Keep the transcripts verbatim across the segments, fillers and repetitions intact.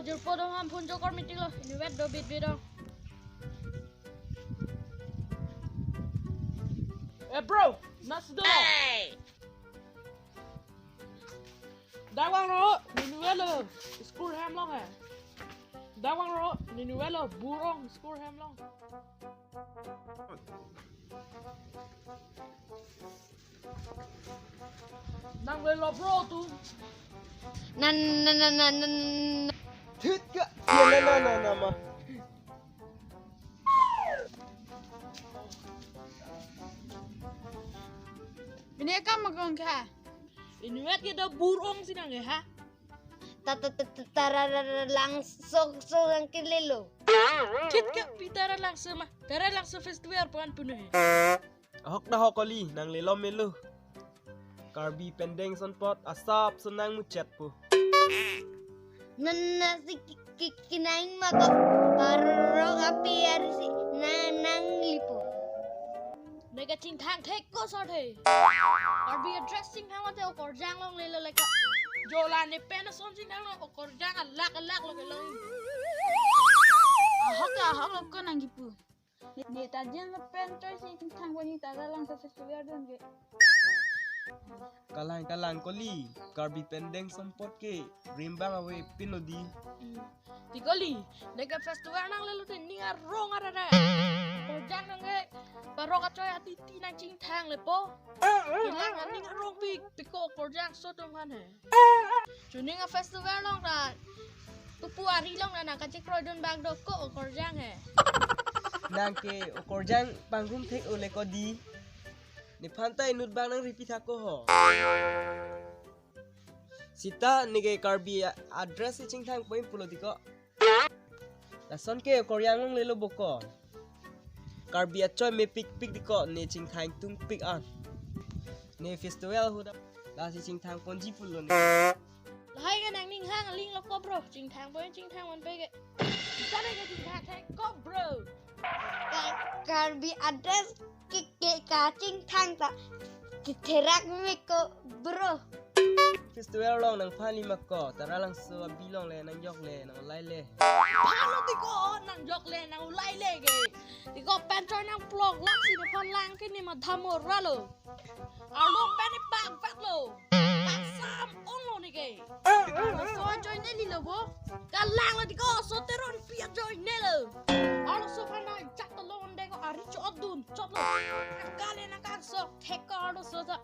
Jirpo dong ham phone jokor meeting lo. Inutvet do bitbit dong. Eh, bro, nasi do. Dawang ro, inutvet lo, school hem long eh. Dawang ro, inutvet lo, bur-ong school hem long. Nang le lo bro tu. Nan, nan, nan, nan, nan. Thit ka. Ya, na, na, na, na, ma. Bini kam magong ka. Inutvet ke do bur-ong si nang ke ha. Ta, ta, ta, ta, Taralangso, so lang ke lelo. Thit ke pi Taralangso ma. Taralangso festival pan punu he. Ahok na hok kali, nang lelo melo. Karbi pen deng sonpot asap so nang muchet po. Nana si ki, ki, kinang ma ko. Parok api ari si na nang lipo. Neke chingthang thek ko sot he. Karbi address chingthang mate okorjang long lelo leka. Jola ne pen ason chingthang long okorjang alak alak lo ke long. Ahok ke ahok lo ko nang kipu. Ne, ne ta jin lo pen choi si chingthang ko ni Taralangso festival dun ke. Kalang kalang kali, Karbi pen deng sonpot ke rimbang ave pin lo di. Hmm. Ti kali, neke festival nang lelo te ning arong arara. Okorjang nang ke, parok achoi atiti nang chingthang lepo. Kelang aning arong pik, pik ko okorjang so tong han he. Chuning a festival long ra, tupu ari long ra nang kachekroi dun bang do ko okorjang he. Nang ke okorjang pangrum thek ole ko di. Nephan ta inut bang nang ripi thak ko ho. Sita neke Karbi a, address si chingthang point pulo di ko. Lason ke okorjang long lelo boko. Karbi achoi mepik pik di ko ne chingthang tung pik an. Ne festival huda. Lasi chingthang ponji pulo ne. Lahai ke nang ning hang aling lo ko bro. Chingthang point chingthang man pe ke. Kita ne ke chingthang thek ko bro. Ka, Karbi address ke, ke kachingthang ta. Ketherak me ko bro. Festival long nangphan lima ko, Taralangso abi long le, nang jok le, nang ulai le. Phan lo ti ko, nang jok le, nang ulai le ke. Ti ko pen choi nang plok lak si nephan lang ke ne ma dhamo ra lo. Arlo pen ne pak vet lo. Kangsam ong lo ne ke. Arloso ajoine nelo bo. Kalang lo ti ko, so Teronpi ajoine lo. Arloso phan nang jak to lo onde ko ari chodun chot lo. Kale nang kangsok thek ko arloso ta.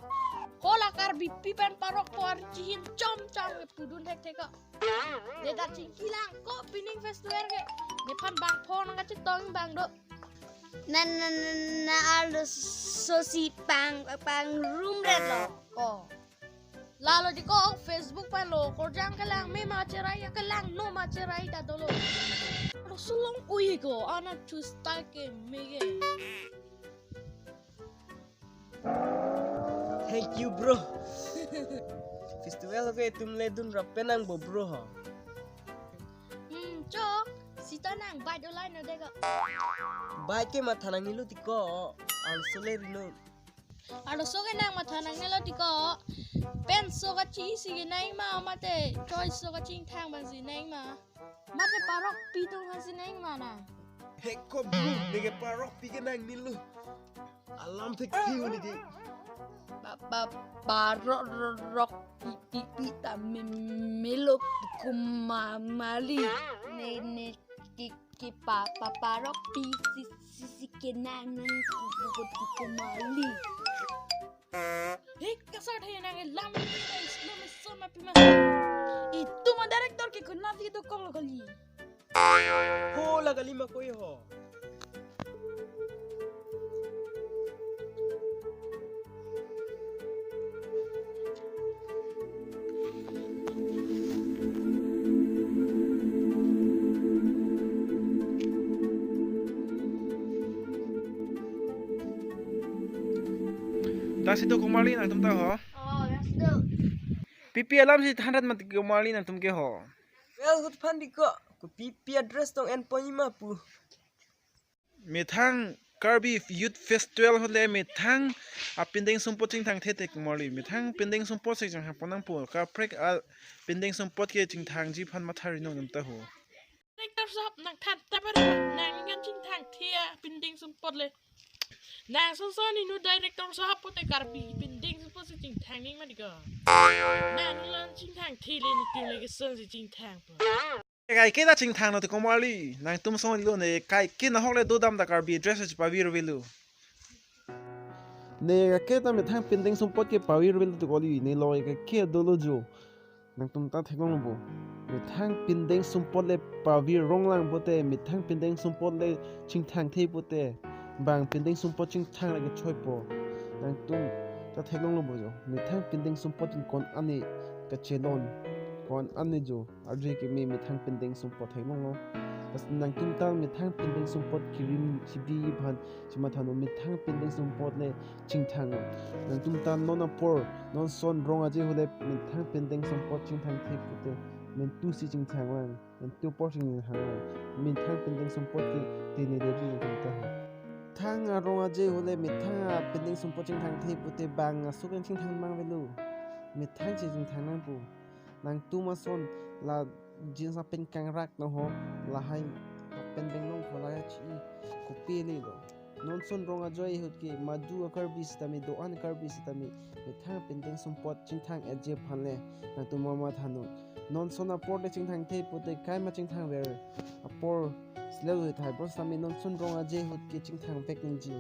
Hola Karbipi pen parok po ari chihin chom chom ke pudun thek thek ko. Ne ta chingki lang ko pining festival ke. Nephan bang phone nang kachetong bang do. Na, na, na, na, arloso si pang, pangrum ret lo ko. Lalo di ko Facebook pen lo, okorjang kelang me ma cherai, kelang no ma cherai ta dolo. Arloso long ui ko, ana chusta ke me ke. Thank you, bro. Festival ke itum le dun rap penang bo, bro, ho. Hmm, chok, sita nang bike olai no de ko. Bike ke matha nang nilo ti ko, arloso le rino. Arloso ke nang matha nang nilo ti ko. Pen so kachi si ke nang ma mate, choi so kachingthang bang si nang ma. Mate parokpi tung hasi nang ma nang. He ko bro, neke parokpi ke nang nilo. Alam thek thiu neke. Pa, pa, parok, rok, pi, pi, pi, ta me, melo kumamali. Ne, ne, ki, ki, pa, pa, parokpi, si, si, si, ke nang, nang, ku, ku, ku, kumali. He, kasar the nang lam, lam, so ma, pi, ma. Itum a director ke kuna video call kali. Ho, la kali ma koi ho. Lasi do kumali nangtum ta ho. Oh, lasi do. Pipi alam si thanrat mati kumali nangtum ke ho. Well, hut phan di ko. Ko pipi address tong en pon ima pu. Methang Karbi Youth Festival ahut le methang apindeng sumpot chingthangthe te komarli. Methang pindeng sumpot si chingthang pon nangpo. Kaprek apindeng sumpot ke chingthangji aphan mathari nong jam ta ho. Director sahab nangthan ta ber nang kan chingthangthe apindeng sumpot le. Nang sonson inu director sahab pute Karbi pindeng sumpot si chingthang ning mati ko. Nang lan chingthangthe le nitum le keson si chingthangpo. Kaike ta chingthanglo te komarli. Nangtum sonlo ne kaike nahok le dodam ta Karbi dress si pavir velo. Ne kaike ta methang pindeng sumpot ke pavir velo te koli. Ne lo kaike dolo jo. Nangtum ta theklonglo bo. Methang pindeng sumpot le pavir ronglang pute, methang pindeng sumpot le chingthangthe pute. Bang pindeng sumpot chingthang le kechoipo. Nangtum ta theklonglo bo jo. Methang pindeng sumpot kon-an ne kachelon. Kon-an ne jo. Arje keme methang pindeng sumpot theklonglo. Pas nangtum ta methang pindeng sumpot kirim chibi aphan chimatha non, methang pindeng sumpot le chingthang. Nangtum ta non apor, non son rong aje ahut le methang pindeng sumpot chingthangthe pute, mentu si chingthang lang, mentu apor chingthang lang. Methang pindeng sumpot ke tene de ri nangtum ta. Thang arong aje ahut le methang apindeng sumpot chingthangthe pute bang asuk yang chingthang mang velo. Methang si chingthang nangpo. Nangtum ason la jeans apin kangrak no ho, lahai apin benglong ko lahai chi kopi le lo. Non son rong aje ahut ke madu a-Karbi sitame do-an Karbi sitame methang pindeng sumpot chingthang aje aphan le nangtum mamatha non. Non son apor le chingthangthe pute kaima chingthang ver apor sle lo thai bro sitame non son rong aje ahut ke chingthang vek ningje.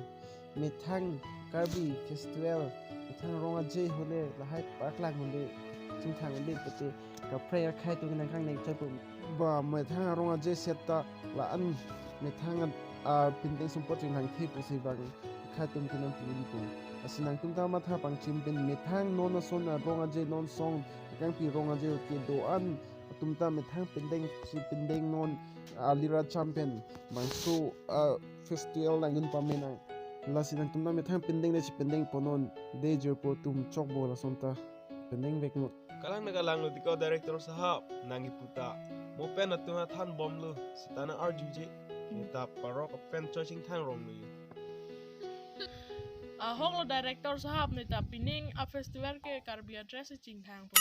Methang Karbi festival, methang rong aje ahut le lahai paklang hunde, chingthang hunde pute kaprek akhei atum nangkang neng chai pu. Ba methang rong aje seta la-an methang a, a pindeng sumpot chingthangthe pusi bang akhei atum kenam puli pu. Lasi nangtum ta matha pangchim pen methang non ason arong aje non son kangpi rong aje ahut ke do-an atum ta methang pindeng si pindeng non alira champion bangso a festival nangdun pame nang. Lasi nangtum ta methang pindeng le si pindeng pon non de jirpo atum chokbo lason ta pindeng vek non. Kalang na kalang lo tiko director sahab nang iputa. Mo pen atum athan bomlo sita nang arjuje. Neta parok pen choi chingthang rong lo. Ahok lo director sahab neta pining a festival ke Karbi a dress chingthang po.